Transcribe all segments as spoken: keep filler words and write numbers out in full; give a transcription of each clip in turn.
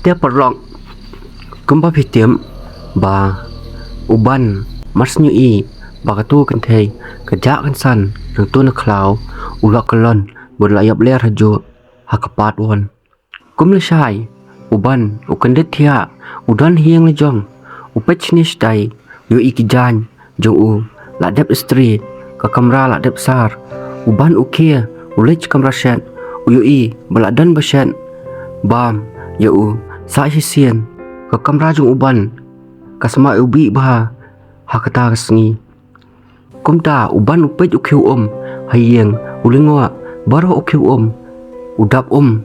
Te paralok, kumba phi tip ba u Ban mar shu ïohi ba katu ka kynthei ka jah kynsan nangtu na khlaw, u la kyllon bad u la ïap ler hajuh ha ka pat wan. Kum lashai, u Ban u kyndit thiah, u don ha ïing la jong, u peit shane shatai, u ïohi ki jaiñ jong u la dep istri, ka kamra la dep sar. U Ban u khie, u leit sha kamra shet, u ïohi ba la don ba shet bam ïa u. Sa shisien ka kamra jong u Ban ka sma u bih bha ha kata ka sngi. Kumta u Ban u peit u khiew um ha ïing, u lyngngoh baroh u khiew um, u dap um.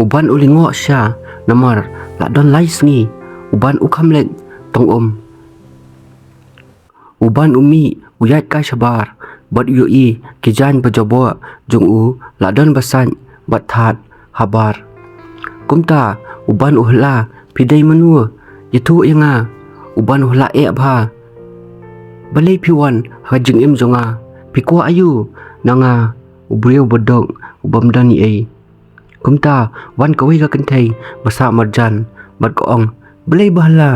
U Ban u lyngngoh sha, namar la don lai sngi u Ban u kham leit tong um. U Ban u mih, u ïaid kai shabar bad u ïohi ki jaiñ ba jaboh jong u la don ba sait bad thad habar. Kumta u Ban u hla, phi dei mano, ïathuh ïa nga. U Ban u hla eh bha, balei phi wan ha ka jingim jong nga, phi kwah aïu na nga, u briew ba duk u bym don ei ei. Kumta wan kawei ka kynthei ba sah marjan bad ka ong, balei ba hla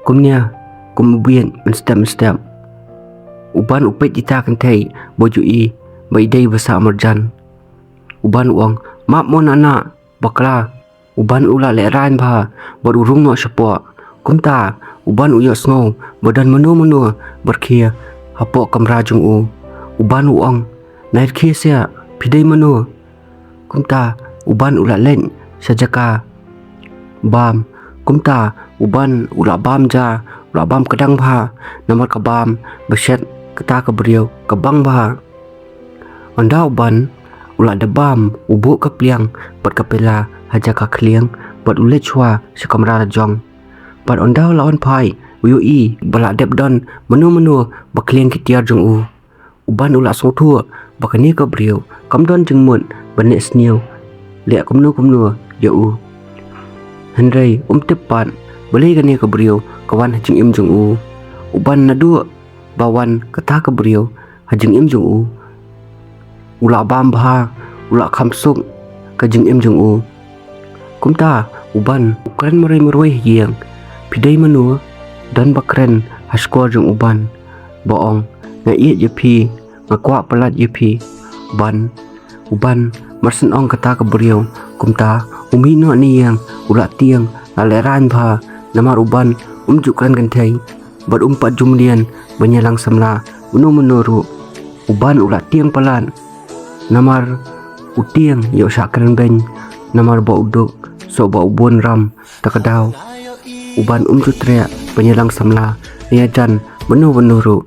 kumne, kum u bieit mynstep mynstep. U Ban u peit ïa kata ka kynthei bad u ïohi ba i dei ba sah marjan. U Ban u ong, map mo nana, bakla. U Ban u la lehraiñ bha bad u rung noh shapoh. Kumta u Ban u ïohsngew ba don mano mano ba rkhie hapoh kamra jong u. U Ban u ong, nai rkhie seh, phi dei mano. Kumta u Ban u la leit sha jaka bam. Kumta u Ban u la bam ja, u la bam kdang bha, namar ka bam ba shet kata ka briew ka bang bha. Ynda u Ban u la dep bam, u buh ka pliang bad ka pela ha jaka khlieng bad u leit shuwa sha kamra la jong. Bad ynda u la wan phai, u ïohi ba la dep don mano mano ba khlieng ki tiar jong u. U Ban u la sngewthuh ba kane ka briew kam don jingmut ban leh sniew, leh kumno kumno ïa u. Hynrei um tip pat balei kane ka briew ka wan ha jingim jong u. U Ban naduh ba wan kata ka briew ha jingim jong u, u la bam bha, u la kham suk ka jingim jong u. Kumta u Ban u kren marwei marwei ha ïing, phi dei mano, don ba kren ha shkor jong u Ban ba ong, nga ïeit ïa phi, nga kwah palat ïa phi Ban. U Ban mar shu ong kata ka briew kumta, u mih noh na ïing, u la tieng, la lehraiñ bha, namar u Ban um ju kren kynthei bad um pat ju mlien ban ïalang samla mano mano ruh. U Ban u la tieng palat, namar u tieng ïa u shah kren beiñ, namar ba u duk soh ba u bun ram ta ka daw. U Ban um ju treh ban ïalang samla ïa jan mano mano ruh.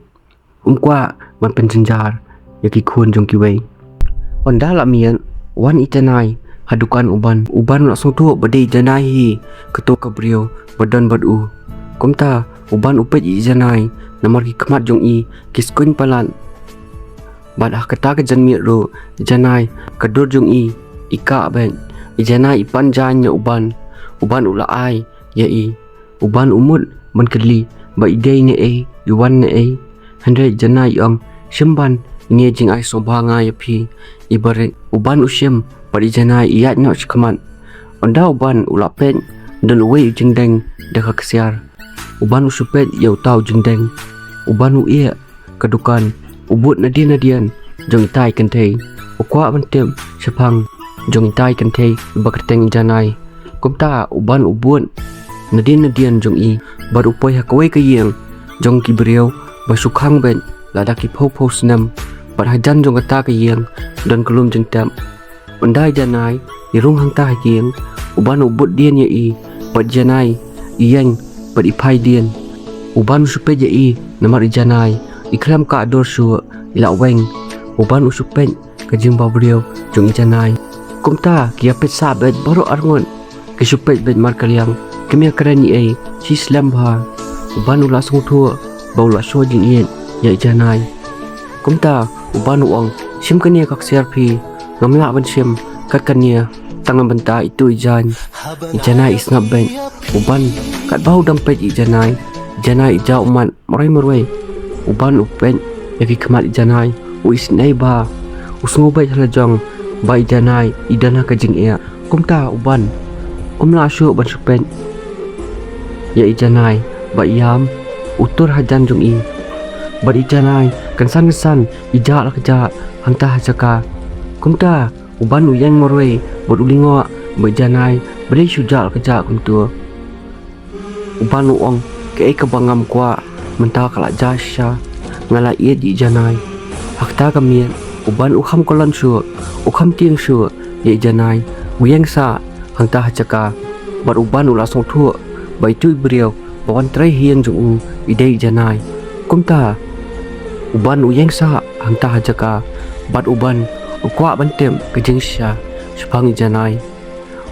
Um kwah ban pynjynjar ïa ki khun jong kiwei. Ynda la miet, wan i Janai ha dukan u Ban. U Ban u la sngewthuh ba dei i Janai hi kato ka briew ba don bad u. Kumta u Ban u peit i Janai, namar ki khmat jong i ki skuiñ palat. Bad ha kata ka janmiet ruh i Janai ka dur jong i i kah beit. I Janai i pan jaiñ ïa u Ban. U Ban u la ai ïa i. U Ban u mut ban kylli ba i dei ne ei, i wan ne ei. Hynrei i Janai i ong, shim Ban, ine i jingai sngewbha nga ïa phi. I barit u Ban u shim bad i Janai i ïaid noh shakhmat. Ynda u Ban u la peit, don uwei u jingdeng da ka ksiar. U Ban u shu peit ïa uta u jingdeng. U Ban u ïeh ka dukan, u bud nadien nadien jong itai i kynthei. U kwah ban tip shaphang jong itai i kynthei ba kyrteng i Janai. Kumta u Ban u bud nadien nadien jong i bad u poi ha kawei ka ïing jong ki briew ba shu khang beit lada ki phew phew snem. Bad hajan jong kata ka ïing don ka lum jingtep. Ynda i Janai i rung hangta ha ïing, u Ban u bud dien ïa i, bad i Janai i ïeng bad i phai dien. U Ban u shu peit ïa i namar i Janai i khlem kah dur shuh, i la weng. U Ban u shu peit ka jingbabriew jong i Janai. Kumta ki ïa peit sah beit baroh arngut, ki shu peit beit markylliang, kim ïa kren ei ei shi slem bha. U Ban u la sngewthuh ba u la shu jingïeit ïa i Janai. Kumta u Ban u ong, shim kane ka ksiar phi, ngam lah ban shim kat kane, tang na bynta itu i jaiñ. I Janai i sngap beit. U Ban katba u dang peit i Janai, i Janai i jaw ummat marwei marwei. U Ban u peit ïa ki khmat i Janai, u isynei bha. U sngew beit ha la jong ba i Janai i don ha ka jingeh. Kumta u Ban Um lah shuh ban shu peit ïa i Janai, ba i Yam u tur hajan jong i. Bad i Janai kynsan kynsan i jah la ka jah hangta ha jaka. Kumta u Ban u ïeng marwei bad u lyngngoh ba i Janai balei shu jah la ka jah kumto. U Ban u ong, kaei kaba ngam kwah mynta ka la jah shisha, nga la ïeit ïa i Janai. Hangta ka miet u Ban u kham kyllon shuh, u kham tieng shuh ïa i Janai. U ïeng sah hangta ha jaka bad u Ban u la sngewthuh ba itu i briew ba wan trei ha ïing jong u i dei i Janai. Kumta u Ban u ïeng sah hangta ha jaka bad u Ban u kwah ban tip ka jingshisha shaphang i Janai.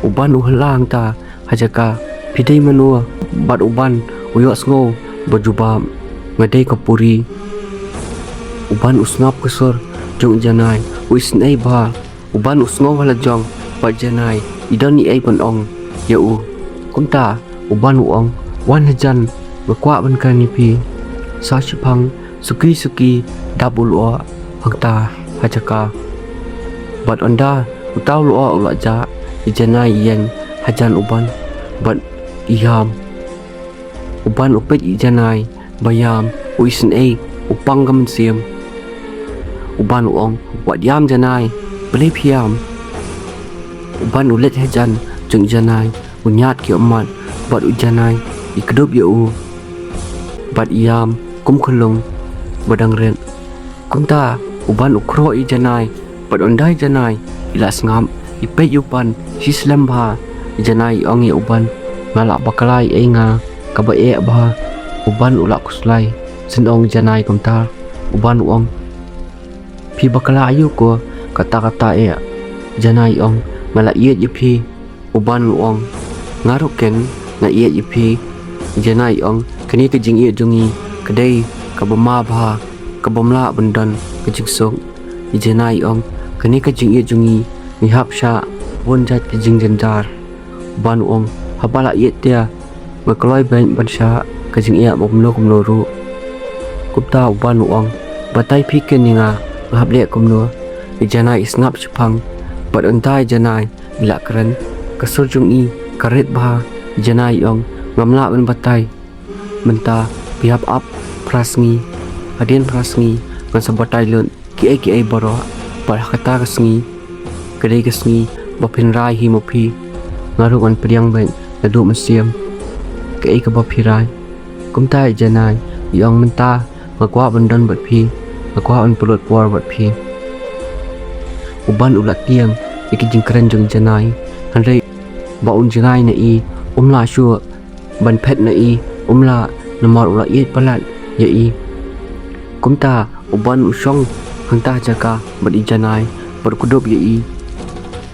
U Ban u hla hangta ha jaka, phi dei mano? Bad u Ban u ïohsngew ba jubab, nga dei ka puri. U Ban u sngap ka sur jong i Janai, u isynei bha. U Ban u sngew ha la jong ba i Janai i don ei ei ban ong ïa u. Kumta u Ban u ong, wan hajan, nga kwah ban kren ïa phi. Sah shiphang suki suki dap u lyoh hangta ha jaka. Bad ynda uta u lyoh u la jah, i Janai i ïeng hajan u Ban bad i Yam. U Ban u peit ïa i Janai ba i Yam, u isynei, u pang ka mynsiem. U Ban u ong, wat ïam Janai, balei phi ïam? U Ban u leit hajan jong i Janai, u ñiad ki ummat bad u Janai i kdup ïa u bad i Yam kum ka lung ba dang rit. Kumta u Ban u khroh ïa i Janai bad ynda i Janai i la sngap, i peit ïa u Ban shi slem bha. I Janai i ong ïa u Ban, nga la bakla ïa ei nga kaba eh bha. U Ban u la khuslai, shen ong i Janai kumta. U Ban u ong, phi bakla aïu ko, kata kata eh. I Janai i ong, nga la ïeit ïa phi. U Ban u ong, nga ruh ken nga ïeit ïa phi. I Janai i ong, kane ka jingïeit jong ngi ka dei kaba ma bha, kaba ym lah ban don ka jingsuk. I Janai i ong, kane ka jingïeit jong ngi ngi hap shah bun jait ki jingjynjar. U Ban u ong, haba la ïeit te nga kloi beit ban shah ka jingïeit ba kumno kumno ruh. Kumta u Ban u ong, batai phi ken ïa nga, nga hap leh kumno? I Janai i sngap shiphang bad ynda i Janai i la kren, ka sur jong i ka rit bha. I Janai i ong, ngam lah ban batai. Mynta phi hap ap phra sngi, hadien phra sngi ngan sa batai lut kiei kiei baroh. Bad ha kata ka sngi ka dei ka sngi ba phin rai hi ma phi. Nga ruh ngan pdiang beit naduh mynsiem kaei kaba phi rai. Kumta i Janai i ong, mynta nga kwah ban don bad phi, nga kwah ban pynlut por bad phi. U Ban u la tieng ïa ki jingkren jong i Janai, hynrei ba un jngai na i, um lah shuh ban phet na i, um lah, namar u la ïeit palat ïa i. Kumta u Ban u shong hangta ha jaka bad i Janai bad u kdup ïa i.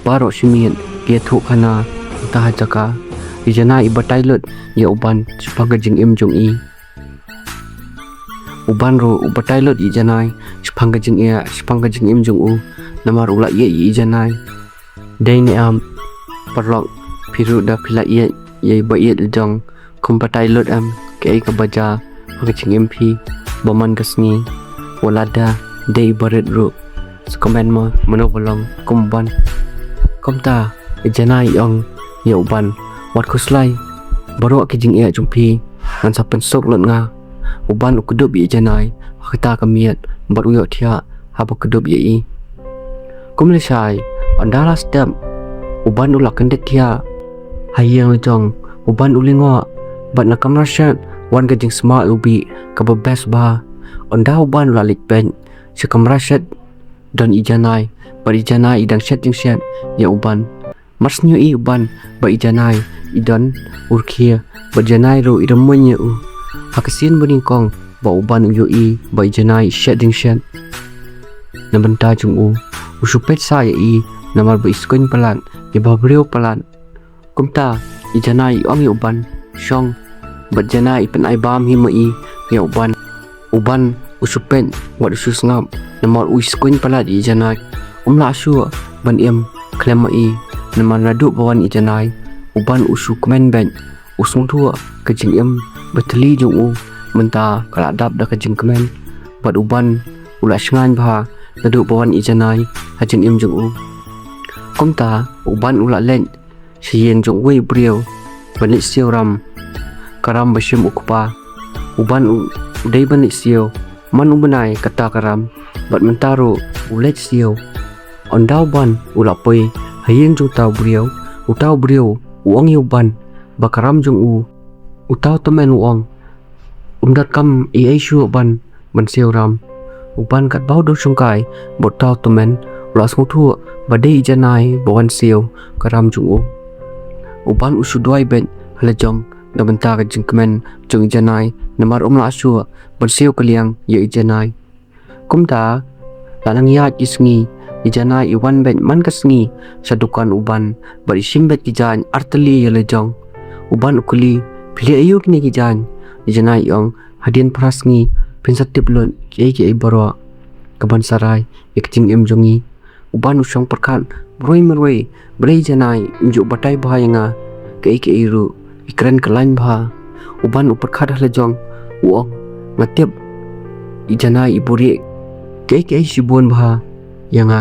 Baroh shi miet ki ïathuh khana hangta ha jaka. I Janai i batai lut ïa u Ban shaphang ka jingim jong i. U Ban ruh u batai lut ïa i Janai shaphang ka jingeh, shaphang ka jingim jong u, namar u la ïeit ïa i Janai. Dei ne em, paralok, phi ruh da phi la ïeit ïa i ba ïeit la jong, kham batai lut em kaei kaba jia ha ka jingim phi ba man ka sngi, wat lada dei i ba rit ruh? Sa comment mo, mano ba long kum u Ban. Kumta i Janai i ong ïa u Ban, wat khuslai, baroh ki jingeh jong phi ngan sa pynsuk lut nga. U Ban u kdup ïa i Janai ha kata ka miet bad u ïohthiah haba kdup ïa i. Kum lashai, ynda la step u Ban u la kyndit thiah ha ïing la jong. U Ban u lyngngoh bad na kamra shet wan ka jingsma u bih kaba best bha. Ynda u Ban u la leit peit sha kamra shet, don i Janai bad i Janai i dang shet jingshet ïa u Ban. Mar shu ïohi u Ban ba i Janai i don, u rkhie, bad i Janai ruh i rymmuiñ ïa u. Ha ka sien ba nyngkong ba u Ban u ïohi ba i Janai i shet jingshet na bynta jong u, u shu peit sah ïa i namar ba i skuiñ palat, i bhabriew palat. Kumta i Janai i ong ïa u Ban, shong. Bad i Janai i pynai bam hi ma i ïa u Ban. U Ban u shu peit wat u shu sngap namar u skuiñ palat ïa i Janai. Um lah shuh ban im khlem ma i, namar naduh ba wan i Janai u Ban u shu kmen beit. U sngewthuh ka jingim ba thylli jong u mynta ka la dap da ka jingkmen. Bad u Ban u la shngaiñ bha naduh ba wan i Janai ha jingim jong u. Kumta u Ban u la leit sha ïing jong uwei u briew ban leit siew ram, ka ram ba shim u kpa. U Ban u dei ban leit siew man u bnai kata ka ram, bad mynta ruh u leit siew. Ynda u Ban u la poi ha ïing jong uta u briew, uta u briew u ong ïa u Ban ba ka ram jong u. Uta u tymmen u ong, um donkam ei ei shuh Ban ban siew ram. U Ban katba u dang shongkai bad uta u tymmen, u la sngewthuh ba dei i Janai ba wan siew ka ram jong u. U Ban u shu duwai beit ha la jong da bynta ka jingkmen jong i Janai, namar um lah shuh ban siew kylliang ïa i Janai. Kumta, la nang ïaid ki sngi, i Janai i wan beit man ka sngi sha dukan u Ban, bad i shim beit ki jaiñ artylli ïa la jong. U Ban u kylli, phi leh aïu kine ki jaiñ? I Janai i ong, hadien phra sngi phin sa tip lut kiei kiei baroh kaban sarai ïa ka jingim jong ngi. U Ban u shong pyrkhat marwei marwei, balei i Janai im ju batai bha ïa nga, kaei kaei ruh i kren kyllain bha. U Ban u pyrkhat ha la jong, u ong, nga tip i Janai i buhrieh kaei kaei shibun bha ïa nga.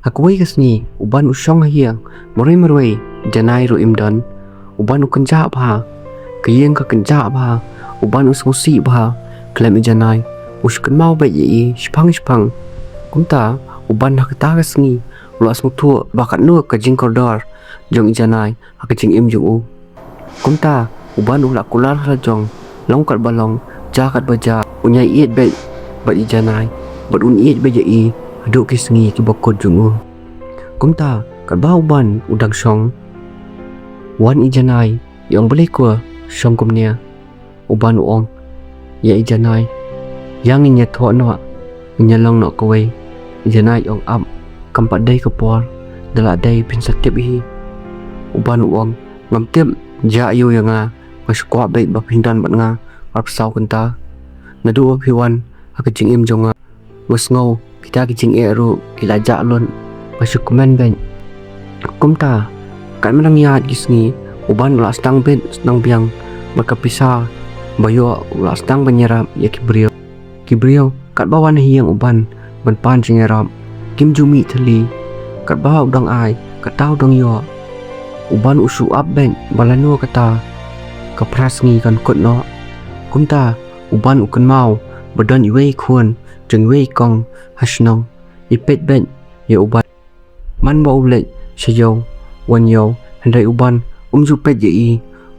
Ha kawei ka sngi u Ban u shong ha ïing marwei marwei, i Janai ruh im don. U Ban u kynjah bha, ka ïing ka kynjah bha. U Ban u sngewsih bha khlem i Janai, u shu kynmaw beit ïa i shipang shipang. Kumta u Ban ha kata ka sngi u la sngewthuh ba katno ka jingkordor jong i Janai ha ka jingim jong u. Kumta u Ban u la kular ha la jong, long katba long, jia katba jia, un ïaieit beit bad i Janai, bad un ïeit beit ïa i haduh ki sngi kiba kut jong u. Kumta katba u Ban u dang shong, wan i Janai, i ong, balei ko shong kumne? U Ban u ong ïa i Janai, ïa ngin ïathoh noh, ngin ïalong noh kawei. I Janai i ong, ap, kam pat dei ka por, da lah dei phin sa tip hi. U Ban u ong, ngam tip, jia aïu ïa nga, nga shu kwah beit ba phin don bad nga arphew saw kynta. Naduh ba phi wan ha ka jingim jong nga, nga sngew kita ki jingeh ruh ki la jah lut, nga shu kmen beit. Kumta katba dang ïaid ki sngi, u Ban u la sdang bit sdang biang, bad ka pisa ba ïoh u la sdang ban ïarap ïa ki briew. Ki briew katba wan ha ïing u Ban ban pan jingïarap, kim ju mih thylli. Katba u dang ai, kata u dang ïoh. U Ban u shu ap beit ba lano kata ka phra sngi kan kut noh. Kumta u Ban u kynmaw ba don iwei i khun jong iwei i kong ha shnong, i peit beit ïa u Ban. Man ba u leit sha ïew wan ïew, hynrei u Ban um ju peit ïa i,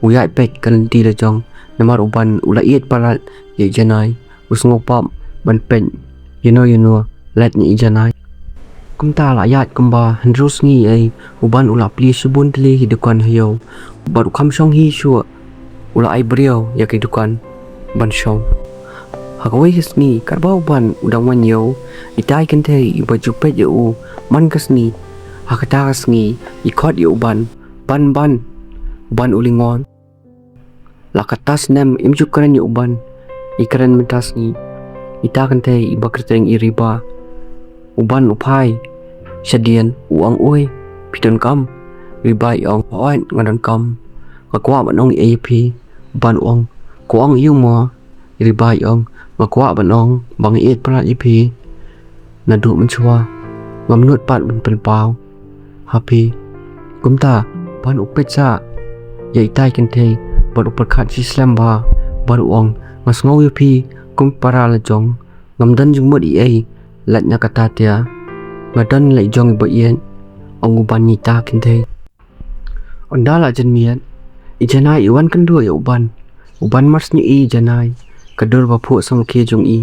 u ïaid beit ka lynti la jong, namar u Ban u la ïeit palat ïa i Janai, u sngewpop ban peit ïano ïano lait na i Janai. Kumta la ïaid kumba hynriew sngi ei, u Ban u la plie shibun tylli ki dukan ha ïew, bad u kham shong hi shuh, u la ai briew ïa ki dukan ban shong. Ha kawei ka sngi katba u Ban u dang wan ïew, ita i kynthei iba ju peit ïa u man ka sngi, ha kata ka sngi i khot ïa u Ban, Ban, Ban. U Ban u lyngngoh. La katta snem im ju kren ïa u Ban, i kren mynta sngi. Ita i kynthei iba kyrteng i Riba. U Ban u phai shadien, u ong, oi, phi donkam? Riba i ong, hooid nga donkam, nga kwah ban ong ei ïa phi. U Ban u ong, kwah ong aïu mo? Riba i ong, nga kwah ban ong ba nga ïeit palat ïa phi. Naduh mynshuwa ngam nud pat ban pynpaw ha phi. Kumta u Ban u peit sha ïa ita i kynthei bad u pyrkhat shislem bha, bad u ong, nga sngew ïa phi kum para la jong, ngam don jingmut ei ei lait na kata te. Nga don la i jong iba ïeit, ong u Ban ïa ita i kynthei. Ynda la janmiet, i Janai i wan kynduh ïa u Ban. U Ban mar shu ïohi ïa i Janai, ka dur ba phuh samrkhie jong i.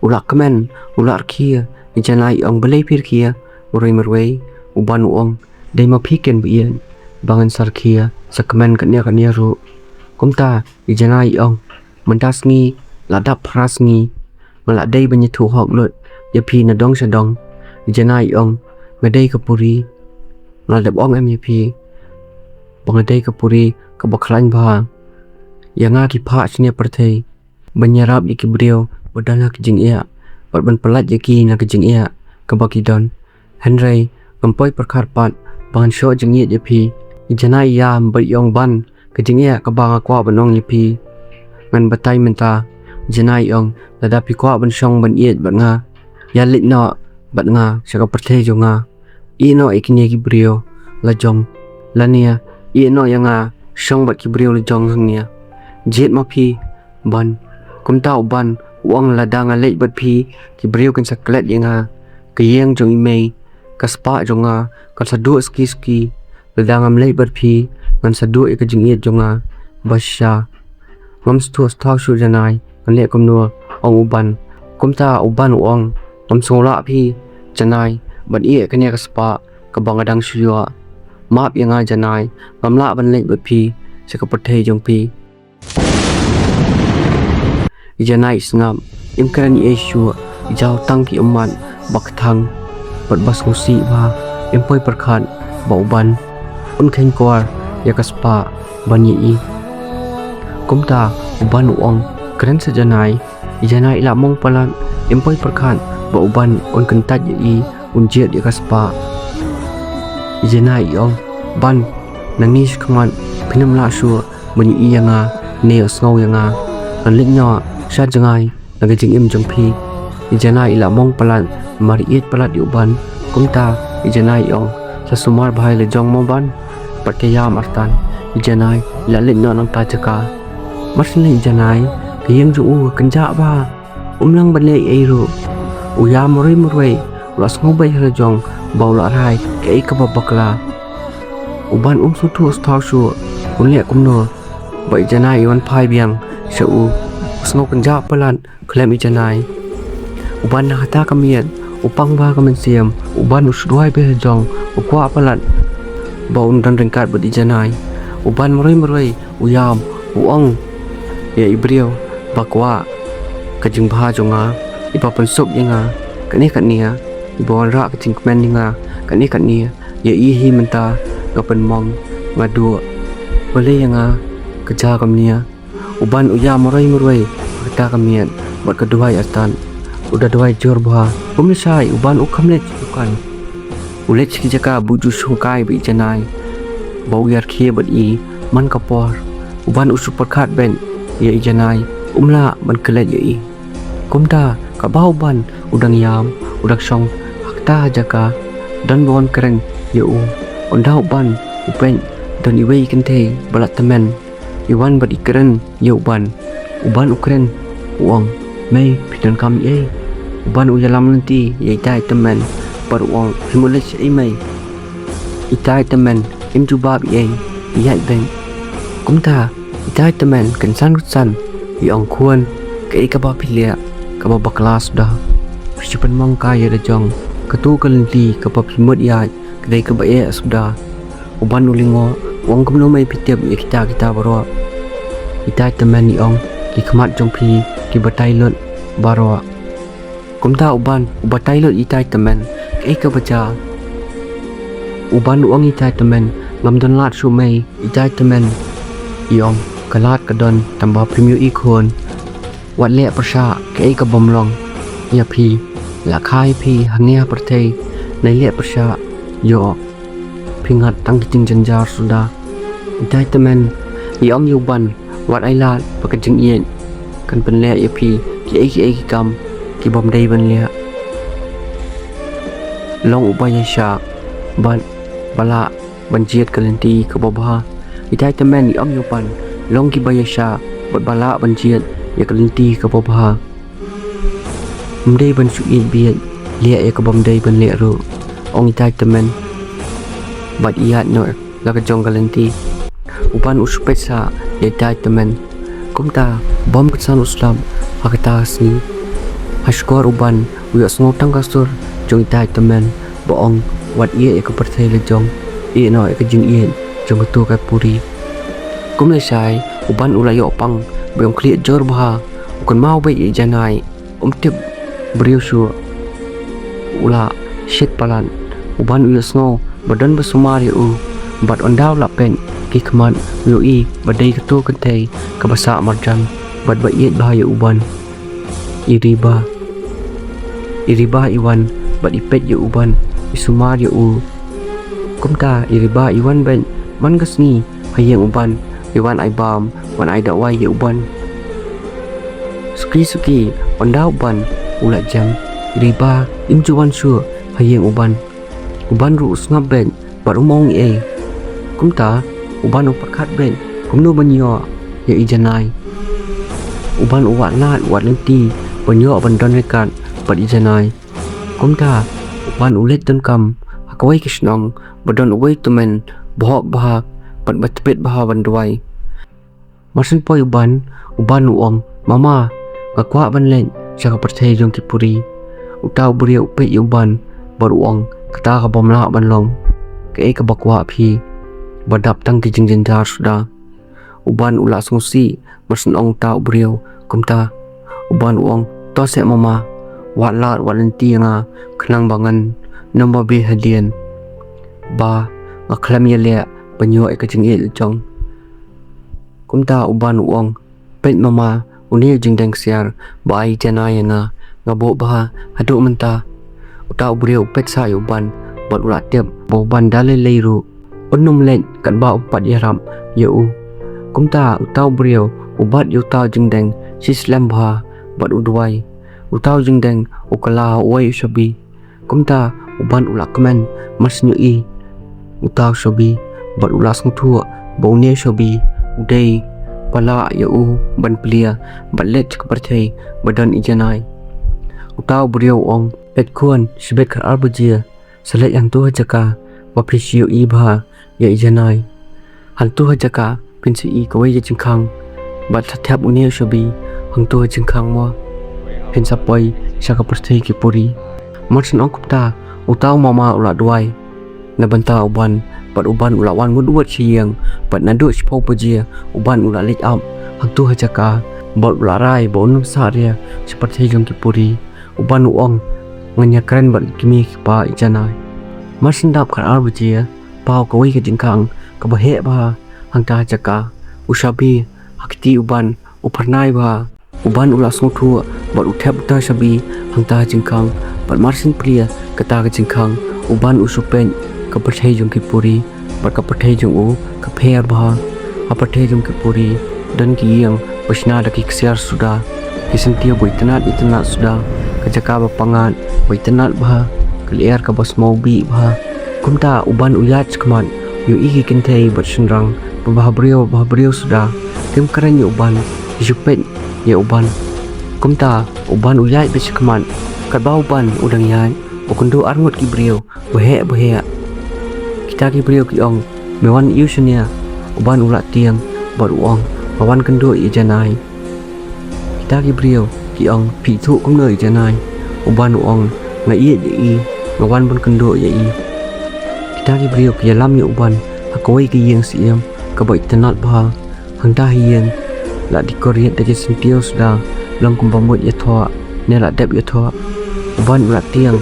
U la kmen, u la rkhie. I Janai i ong, balei phi rkhie? Marwei marwei u Ban u ong, dei ma phi ken ba ïeit ba ngan sa rkhie sa kmen kane kane ruh. Kumta i Janai i ong, mynta sngi la dap phra sngi, nga la dei ban ïathuh hok lut ïa phi na dong sha dong. I Janai i ong, nga dei ka puri. Nga la dep ong em ïa phi ba nga dei ka puri kaba khlaiñ bha. Ïa nga ki phah shane pyrthei ban ïarap ïa ki briew ba don ha ka jingeh, bad ban pyllait ïa ki na ka jingeh kaba ki don. Hynrei ngam poi pyrkhat pat ba ngan shoh jingïeit ïa phi. I Janai i ïam bad i ong, Ban, ka jingeh kaba nga kwah ban ong ïa phi ngan batai mynta. I Janai i ong, lada phi kwah ban shong ban ïeit bad nga, ïa leit noh bad nga sha ka pyrthei jong nga. Ïeh noh ïa kine ki briew la jong. Lane ïeh noh ïa nga shong bad ki briew la jong hangne. Jied ma phi, Ban. Kumta u Ban u ong, lada nga leit bad phi, ki briew kin sa klet ïa nga. Ka ïing jong i mei, ka spah jong nga, kan sa duh suki suki. Lada ngam leit bad phi, ngan sa duh ïa ka jingïeit jong nga ba shisha. Ngam sngewthuh shuh Janai, ngan leh kumno, ong u Ban. Kumta u Ban u ong, ngam sngewlah phi Janai ban ïeh ïa kane ka spah kaba nga dang shu ïoh. Map ïa nga Janai, ngam lah ban leit bad phi sha ka pyrthei jong phi. I Janai i sngap, im kren ei shuh, i jaw tang ki ummat ba kthang bad ba sngewsih bha, im poi pyrkhat ba u Ban un kheiñ kwar ïa ka spah ban ïa i. Kumta u Ban u ong, kren sa Janai. I Janai i la mong palat, im poi pyrkhat ba u Ban un kyntait ïa i, un jied ïa ka spah. I Janai i ong, Ban, nangne shakhmat phin ym lah shuh ban ïohi ïa nga ne ïohsngew ïa nga. Ngan leit noh sha jngai na ka jingim jong phi. I Janai i la mong palat, mar ïeit palat ïa u Ban. Kumta i Janai i ong, sa sumar bha ïa la jong mo Ban, bad ka ïam artat. I Janai i la leit noh nangta jaka. Mar shu leit i Janai, ka ïing jong u ka kynjah bha. Um nang ban leh ei ruh. U ïam marwei marwei u la sngew beit ha la jong ba u la rai kaei kaba bakla. U Ban um sngewthuh shuh un leh kumno ba i Janai i wan phai biang sha u. U sngew kynjah palat khlem i Janai. U Ban na kata ka miet u pang bha ka mynsiem. U Ban u shu duwai beit ha la jong, u kwah palat ba un don ryngkat bad i Janai. U Ban marwei marwei u ïam, u ong ïa i briew ba kwah ka jingbha jong nga, iba pynsuk ïa nga katne katne, iba wanrah ka jingkmen ïa nga katne katne, ïa i hi mynta nga pynmong, nga duh. Balei ïa nga ka jia kumne? U Ban u ïam marwei marwei ha kata ka miet bad ka duwai artat. U da duwai jur bha. Kumne shai u Ban u kham leit sha dukan. U leit sha ki jaka ba u ju shongkai bad i Janai ba u ïarkhie bad i man ka por. U Ban u shu pyrkhat beit ïa i Janai, um lah ban klet ïa i. Kumta katba u Ban u dang ïam, u dang shong ha kata ka jaka, don ba wan kren ïa u. Ynda u Ban u peit, don iwei i kynthei ba la tymmen i wan bad i kren ïa u Ban. U Ban u kren, u ong, mei, phi donkam ei? U Ban u ïalam lynti ïa ita i tymmen bad u ong, phi mut leit shaei mei? Ita i tymmen im jubab ei, ïaid beit. Kumta ita i tymmen kynsan kynsan i ong, khun, kaei kaba phi leh kaba bakla suda? Phi shu pynmong kai ïa la jong. Katu ka lynti kaba phi mut ïaid ka dei kaba eh suda. U Ban u lyngngoh, u ong, kumno mei phi tip ïa kita kita baroh? Ita i tymmen i ong, ki khmat jong phi ki batai lut baroh. Kumta u Ban u batai lut ita i tymmen, kaei kaba jia? U Ban u ong ita i tymmen, ngam don lad shuh mei. Ita i tymmen i ong, ka lad ka don, tangba phim ïohi khun. Wat leh pyrshah kaei kabym long ïa phi. La kha ïa phi hangne ha pyrthei, nai leh pyrshah ïoh. Phi ngat tang ki jingjynjar suda. Ita i tymmen i ong ïa u Ban, wat ai lad ba ka jingïeit kan pynleh ïa phi kiei kiei ki kam kibym dei ban leh. Long uba ïaishah bad ba lah ban jied ka lynti kaba bha. Ita i tymmen i ong ïa u Ban, long kiba ïaishah bad ba lah ban jied ïa ka lynti kaba bha. Ym dei ban shu ïeit bieit, leh ïa kabym dei ban leh ruh, ong ita i tymmen bad ïaid noh la ka jong ka lynti. U Ban u shu peit sah ïa ita i tymmen. Kumta bym kynsan u slap ha kata ka sngi. Ha shkor u Ban u ïohsngew tang ka sur jong ita i tymmen ba ong, wat ïeh ïa ka pyrthei la jong, ïeh noh ïa ka jingïeit jong katu ka puri. Kumne shai u Ban u la ïoh pang ba ïong khlieh jur bha. U kynmaw beit ïa i Janai, um tip briew shuh. U la shit palat. U Ban u ïohsngew ba don ba sumar ïa u. Bad ynda u la peit ki khmat, u ïohi ba dei katu ka kynthei kaba sah marjan bad ba ïeit bha ïa u Ban. I Riba. I Riba i wan bad i peit ïa u Ban, i sumar ïa u. Kumta i Riba i wan beit man ka sngi ha ïing u Ban, i wan ai bam, wan ai dawai ïa u Ban. Suki suki ynda u Ban u la jem, i Riba im ju wan shuh ha ïing u Ban. U Ban ruh u sngap beit bad um ong ei. Kumta u Ban u pyrkhat beit kumno ban ïoh ïa i Janai. U Ban u wad lad wad lynti ban ïoh ban don ryngkat bad i Janai. Kumta u Ban u leit donkam ha kawei ka shnong ba don uwei u tymmen ba hok bha bad ba tbit bha ban duwai. Mar shen poi u Ban, u Ban u ong, "Mama, nga kwah ban leit sha ka pyrthei jong ki puri." Uta u briew u peit ïa u Ban bad u ong, "Kata ka bym lah ban long. Kaei kaba kwah phi ba dap tang ki jingjynjar suda." U Ban u la sngewsih mar shen ong uta u briew kumta. U Ban u ong, "To seh mama, wad lad wad lynti ïa nga khnang ba ngan nym ba beh hadien ba nga khlem ïaleh ban ïoh ïa ka jingïeit la jong." Kumta u Ban u ong, "Peit mama, une u jingdeng ksiar ba ai i Janai ïa nga, nga buh bha haduh mynta." Uta u briew u peit sa ïa u Ban bad u la tip ba u Ban da lei lei ruh un nym leit katba u pat ïarap ïa u. Kumta uta u briew u bat ïa uta u jingdeng shi slem bha bad u duwai. Uta u jingdeng u kylla ha uwei u shabi. Kumta u Ban u la kmen mar shen ïohi uta u shabi bad u la sngewthuh ba une u shabi u dei palat ïa u ban plie bad leit sha ka pyrthei ba don i Janai. Uta u briew u ong, "Peit khun, shibit khatar baje, sa leit hangto ha jaka ba phin shu ïohi bha ïa i Janai. Hangto ha jaka phin sa ïohi kawei ka jingkhang bad sa thep une u shabi hangto ha jingkhang mo. Phin sa poi sha ka pyrthei ki puri." Mar shen ong kumta uta u mama u la duwai na bynta u Ban bad u Ban u la wan wut wut sha ïing bad naduh shiphew baje u Ban u la leit ap hangto ha jaka bad u la rai ba un nym sah ria sha pyrthei jong ki puri. U Ban u ong, "Ngan ïakren bad ki kmie ki kpa i Janai." Mar shen dap khatar baje, paw kawei ka jingkhang kaba heh bha hangta ha jaka. U shabi ha kti u Ban u phyrnai bha. U Ban u la sngewthuh bad u thep uta u shabi hangta ha jingkhang bad mar shen plie kata ka jingkhang u Ban u shu peit ka pyrthei jong ki puri. Bad ka pyrthei jong u ka pher bha. Ha pyrthei jong ki puri don ki ïing ba shna da ki ksiar suda, ki syntiew ba itynnat itynnat suda, ka jaka ba pyngngad ba itynnat bha, ka lyer kaba smaw bih bha. Kumta u Ban u ïaid shakhmat, u ïohi ki kynthei bad shynrang ba bhabriew bhabriew suda kim kren ïa u Ban, ki shu peit ïa u Ban. Kumta u Ban u ïaid beit shakhmat. Katba u Ban u dang ïaid, u kynduh arngut ki briew ba heh ba heh. Kita ki briew ki ong, "Me wan ïa u shane?" U Ban u la tieng bad u ong, "Nga wan kynduh ïa i Janai." Kita ki briew ki ong, "Phi ithuh kumno ïa i Janai?" U Ban u ong, "Nga ïeit ïa i, nga wan ban kynduh ïa i." Kita ki briew ki ïalam ïa u Ban ha kawei ka ïing syiem kaba itynnat bha. Hangta ha ïing la decorate da ki syntiew suda, long kumba mut ïathoh ne la dep ïathoh. U Ban u la tieng,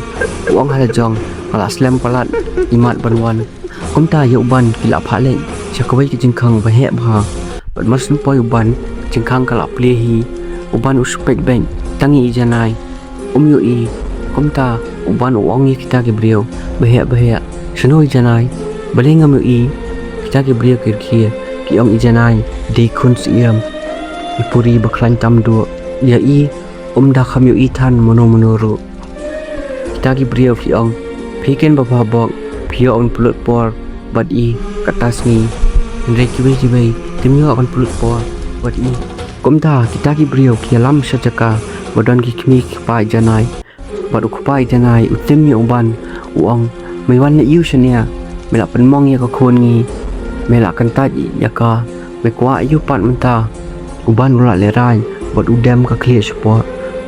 u ong ha la jong, "Nga la slem palat imat ban wan." Kumta ïa u Ban ki la phah leit sha kawei ka jingkhang ba heh bha. Bad mar shen poi u Ban, jingkhang ka la plie hi. U Ban u shu peit beit tang ïa i Janai. Um ïohi. Kumta u Ban u ong ïa kita ki briew ba heh ba heh, "Shano i Janai? Balei ngam ïohi?" Kita ki briew ki rkhie, ki ong, "I Janai dei khun syiem i puri ba khlaiñ tam duh. Ïa i um da kham ïohi than mano mano ruh." Kita ki briew ki ong, "Phi ken ba bha bok, phi ïoh ban pynlut por bad i katta sngi, hynrei kiwei kiwei kim ïoh ban pynlut por bad i." Kumta kita ki briew ki ïalam sha jaka ba don ki kmie ki kpa i Janai. Bad u kpa i Janai u tim ïa u Ban, u ong, "Me wan na ïew shane, me la pynmong ïa ka khun ngi, me la kyntait ïa ka, me kwah ïa u pat mynta?" U Ban u la lehraiñ bad u dem ka khlieh shapoh.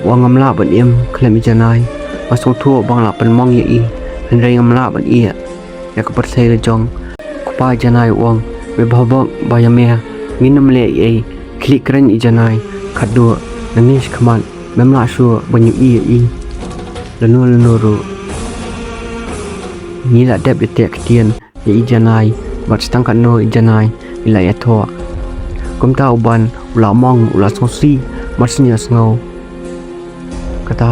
U ong, "Ngam lah ban im khlem i Janai. Nga sngewthuh ba nga la pynmong ïa i, hynrei ngam lah ban ïeh ïa ka pyrthei la jong." Kpa i Janai u ong, "Me bha bok ba ïa me ngin ym leh ei ei, khlieh kren i Janai khatduh, nangne shakhmat mem lah shuh ban ïohi ïa i lano lano ruh. Ngi la dep ïateh ktien ïa i Janai bad sa tang katno i Janai i la ïathoh." Kumta u Ban u la mong, u la sngewsih, mar shen ïohsngew kata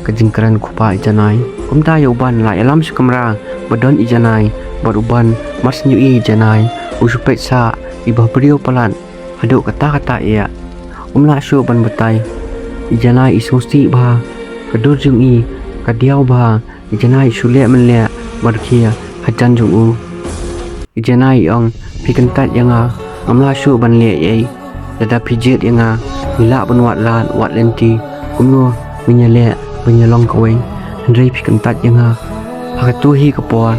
ka jingkren kpa i Janai. Kumta ïa u Ban la ïalam sha kamra ba don i Janai bad u Ban, mar shen ïohi i Janai, u shu peit sah, i bhabriew palat haduh katta katta eh. Um lah shuh ban batai. I Janai i sngewsih bha, ka dur jong i ka diaw bha. I Janai i shu leh mynleh bad rkhie hajan jong u. Janai i ong, phi kyntait ïa nga, ngam lah shuh ban leh ei ei. Lada phi jied ïa nga, ngi lah ban wad lad wad lynti. Kumno ngin ïaleh ban ïalong kawei, hynrei phi kyntait ïa nga. Ha kato hi ka por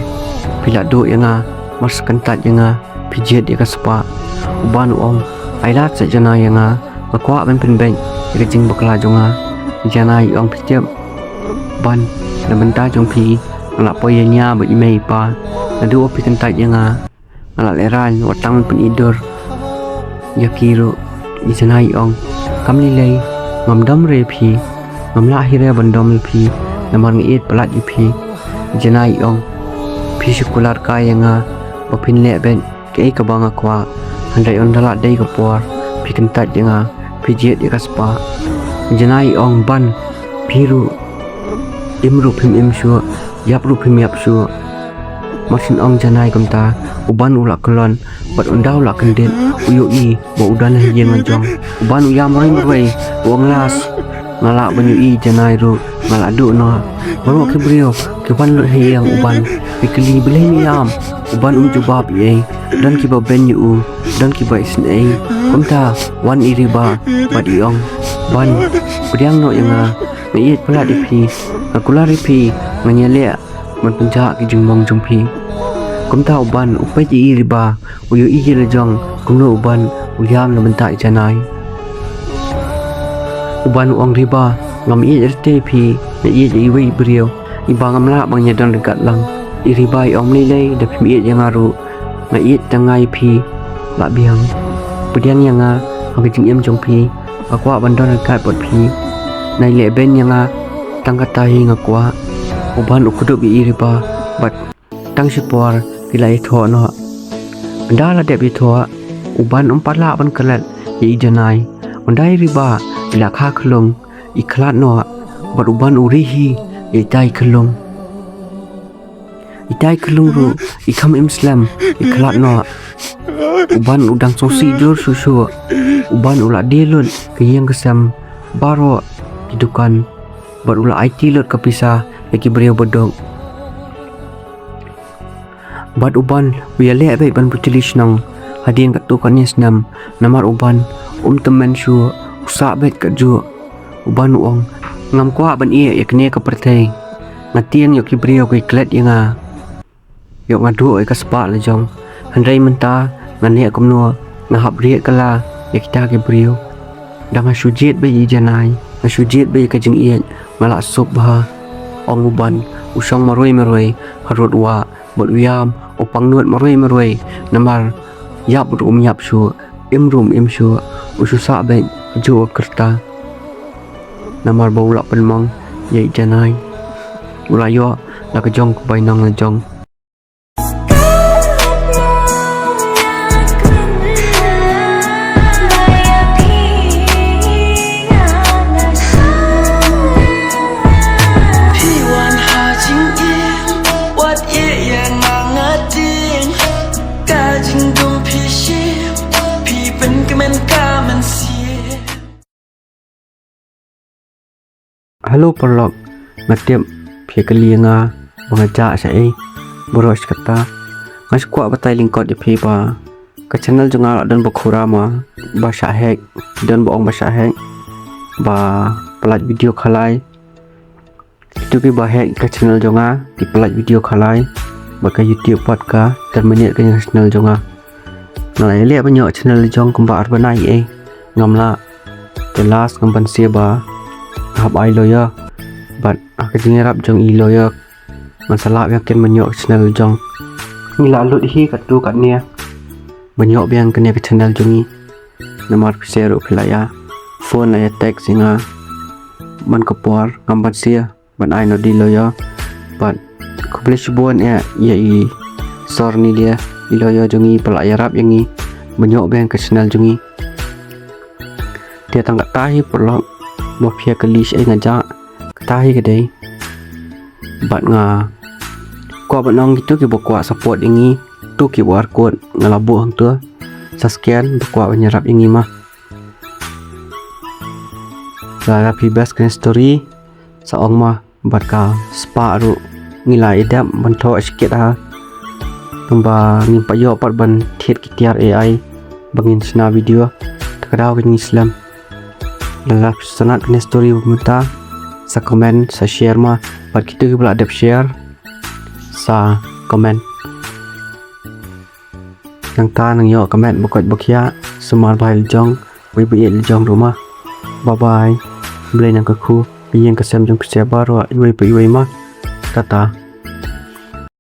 phi la duh ïa nga, mar sa kyntait ïa nga, phi jied ïa ka spah. U Ban u ong, ai lad sa Janai ïa nga, nga kwah ban pynbeit ïa ka jingbakla jong nga. Janai i ong, phi tip Ban, na bynta jong phi nga la poi ïa nia bad i mei i pa. Naduh ba phi kyntait ïa nga, nga la lehraiñ wat tang ban pyni dur ïa ki ruh. I Janai i ong, kam lei lei, ngam dom re phi, ngam lah hi re ban dom le phi, namar nga ïeit palat ïa phi. I Janai i ong, phi shu kular kai ïa nga ba phin leh beit kaei kaba nga kwah, hynrei ynda la dei ka por phi kyntait ïa nga, phi jied ïa ka spah. I Janai i ong, Ban, phi ruh im ruh phim im shuh, ïap ruh phim ïap shuh. Mar shu ong Janai kumta, u Ban u la kyllon, bad ynda u la kyndit, u ïohi ba u don ha ïing la jong. U Ban u ïam marwei marwei, u ong, las, nga lah ban ïohi Janai ruh, nga la duh noh. Baroh ki briew ki wan lut ha ïing u Ban, ki kylli, balei me ïam? U Ban um jubab ei ei. Don kiba beiñ ïa u, don kiba isynei. Kumta wan i Riba bad i ong, Ban, pdiang noh ïa nga, nga ïeit palat ïa phi, nga kular ïa phi, ngan ïaleh ban pynjah ki jingmong jong phi. Kumta u Ban u peit ïa i Riba, u ïohi ïa la jong kumno u Ban u ïam na bynta i Janai. U Ban u ong, Riba, ngam ïeit rta ïa phi, nga ïeit ïa iwei i briew, iba ngam lah ban ïadon ryngkat lang. I Riba i ong, lei lei, da phim ïeit ïa nga ruh, nga ïeit tang nga ïa phi. Lah biang, pdiang ïa nga ha ka jingim jong phi, nga kwah ban don ryngkat bad phi. Nai leh beiñ ïa nga, tang kata hi nga kwah. U Ban u kdup ïa i Riba bad tang shipor ki la ïathoh noh. Ynda la dep ïathoh, u Ban um pat lah ban klet ïa i Janai. Ynda i Riba i la kha khyllung, i khlad noh, bad u Ban u ri hi ïa itai khyllung. Itai khyllung ruh i kham im slem, i khlad noh. U Ban u dang sngewsih jur shuh shuh. U Ban u la die lut ka ïing ka sem, baroh ki dukan, bad u la aiti lut ka pisa ïa ki briew ba duk. Bad u Ban u ïaleh beit ban putli shnong hadien katto katne snem, namar u Ban um tymmen shuh, u sah beit kajuh. U Ban u ong, ngam kwah ban ïeh ïa kane ka pyrthei. Nga tieng ïoh ki briew ki klet ïa nga. Ïoh nga duh ïa ka spah la jong. Hynrei mynta nga neh kumno, nga hap rieh kylla ïa kita ki briew. Da nga shu jied beit ïa i Janai, nga shu jied beit ïa ka jingïeit, nga la suk bha. Ong u Ban, u shong marwei marwei harud wah, bad u ïam u pangnud marwei marwei, namar ïap ruh um ïap shuh, im ruh um im shuh, u shu sah beit kajuh ka rta. Namar ba u la pynmong ïa i Janai. U la ïoh la ka jong ka bainong la jong. Phi wan ha jingim, wat ïeh ïa nga nga tieng. Ka jingdum phi shim, phi pynkmen ka mynsiem. Hello paralok, nga tip phi kylli ïa nga ba nga jah shaei. Baroh shi katta nga shu kwah batai lyngkot ïa phi ba ka channel jong nga la don ba khura ma, ba shah hack, don ba ong ba shah hack, ba pyllait video khalai. Kito kiba hack ka channel jong nga ki pyllait video khalai, bad ka YouTube pat ka terminate ka channel jong nga. Nga la ïaleh ban ïoh channel jong kumba ar bnai ei, ngam lah. Te last ngam banse ba nga hap ai lawyer, bad ha ka jingïarap jong i lawyer ngan sa lah biang ken ban ïoh ka channel jong. Ngi la lut hi katto katne ban ïoh biang kane ka channel jong ngi. Namar phi sngewthuh phi la ïa phone, la ïa text ïa nga man ka por, ngam banse ban ai noh da i lawyer. Bad khublei shibun ïa, ïa i Sir Nilia, i lawyer jong ngi ba la ïarap ïa ngi ban ïoh biang ka channel jong ngi. Te tang kata hi paralok, ba phi ïa kylli shaei nga jah, kata hi ka dei. Bad nga kwah ban ong kito kiba kwah support ïa ngi, to kiba ar code nga la buh hangto, sa scan, ba kwah ban ïarap ïa ngi ma. Lada phi best kane story, sa ong ma, bad ka spah ruh ngi la ïa dep ban thoh shikit ha Ba ngin pat ïoh pat ban thied ki tiar A I ba ngin shna video. Te ka daw ka ngi slem. Lada phi sngewtynnat kane story ba mynta, sa comment, sa share ma. Bad kito kiba la dep share, sa comment. Nangta nang ïoh ka met ba koit ba khiah. Sumar bha ïa la jong, wei ba ïeit la jong ruh ma. Bye bye. Blei nang kyrkhu ïa ka ïing ka sem jong phi baroh, iwei pa iwei ma. Tata.